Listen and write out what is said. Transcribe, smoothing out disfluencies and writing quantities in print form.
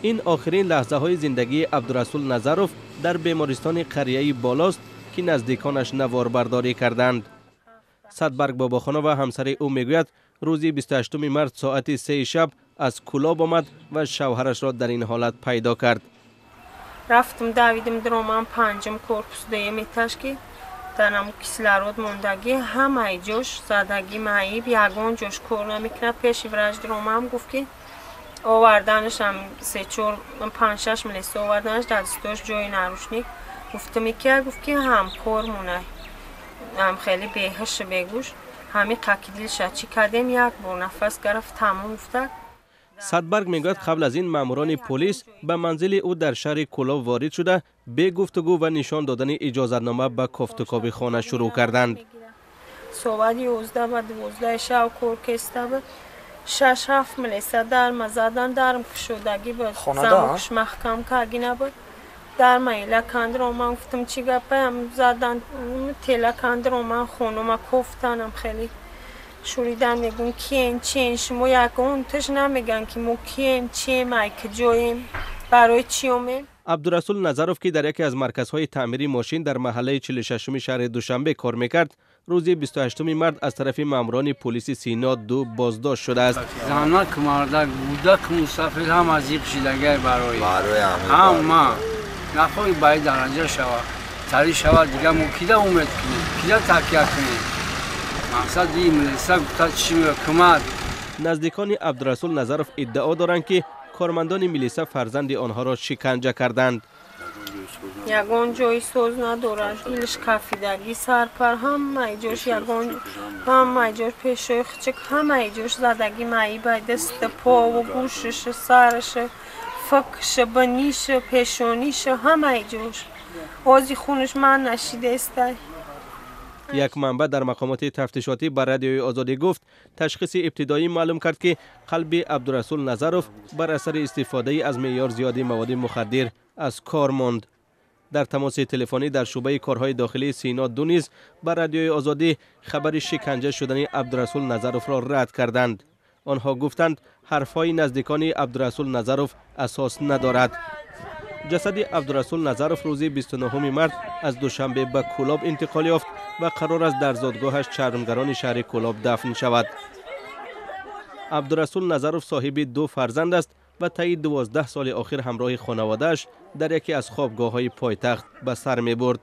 Ин охирин лаҳзаҳои зиндагии Абдурасул Назаров дар бемористони қарияи Болост, ки наздиконаш наворбардорӣ карданд. Садбарг Бобохонова, ҳамсари ӯ, мегӯяд, рӯзи 28 март соати 3 шаб аз Кӯлоб омад ва шавҳарашро дар ин ҳолат пайдо кард. Рафтам, давидим, диромам панҷум корпус, дуюм этаж, ки дар ҳамун кислород мондагӣ, ҳамаи ҷош задагӣ, маиб, ягон ҷош кор намекунад. Пеши врач диромам, гуфт, ки оварданашам се-чор, панҷ-шаш милиса оварданаш, дар дастош ҷои наручник. Гуфтам, ки гуфт, ки ҳамкормонай, ҳам хеле беҳушу бегӯш, ҳами қаки дилша чӣ кардем, як бор нафас гирифт, тамом, гуфта. Садбарг мегӯяд, қабл аз ин маъмурони полис ба манзили ӯ дар шаҳри Кӯлоб ворид шуда, бе гуфтугӯ ва нишон додани иҷозатнома ба кофтукови хона шурӯъ карданд. Соати 11 ба 12 шав кор кеста буд, шаш ҳафт милиса дарма задан, дарм кушодагӣ буд, замокш маҳкам карги набуд. Дарма ила кандро, ман гуфтам, чӣ гапаям, задан тела кандро, ман хонума кофтанам, хеле шуридан, мегӯм, киен, чиен шумо? Ягон таш намеган, ки мо кием, чием, ай куҷоем, барои чӣ омем. Абдурасул Назаров, ки дар яке аз марказҳои таъмири мошин дар маҳаллаи 46-уми шаҳри Душанбе кор мекард, рӯзи 28 март аз тарафи маъмурони полиси Сино ду боздошт шудааст. Занак, мардак, кӯдак, мусафир, ҳама зиқ шидагай барои ҳама нахоҳи ба ин дараҷа шавад, тарӣ шавад. Дига мо кида умед кунем, кида такя кунем? Мақсад ин милиса гуфта чӣ кӯмак. Наздикони Абдурасул Назаров иддао доранд, ки кормандони милиса фарзанди онҳоро шиканҷа карданд. Ягон ҷои соз надорад, дилш кафидагӣ, сарпар, ҳамаи ҷош, ягон ҳамаи ҷош, пешои хичик, ҳамаи ҷош задагӣ, маиба, дасту пову гӯшаш, сараш, фикш, биниш, пешониш, ҳамаи ҷош ози хунаш ман нашидестай. Як манбаъ дар мақомоти тафтишотӣ ба Радиои Озодӣ гуфт, ташхиси ибтидоӣ маълум кард, ки қалби Абдурасул Назаров бар асари истифодаи аз меъёр зиёди маводи мухаддир аз кор монд. Дар тамоси телефонӣ дар шӯъбаи корҳои дохилии Сино ду низ ба Радиои Озодӣ хабари шиканҷа шудани Абдурасул Назаровро рад карданд. Онҳо гуфтанд, ҳарфҳои наздикони Абдурасул Назаров асос надорад. Ҷасади Абдурасул Назаров рӯзи 29 март аз Душанбе ба Кӯлоб интиқол ёфт ва қарор аст дар зодгоҳаш, Чармгарони шаҳри Кӯлоб, дафн шавад. Абдурасул Назаров соҳиби ду фарзанд аст ва таи 12 соли охир ҳамроҳи хонаводааш дар яке аз хобгоҳҳои пойтахт ба сар мебурд.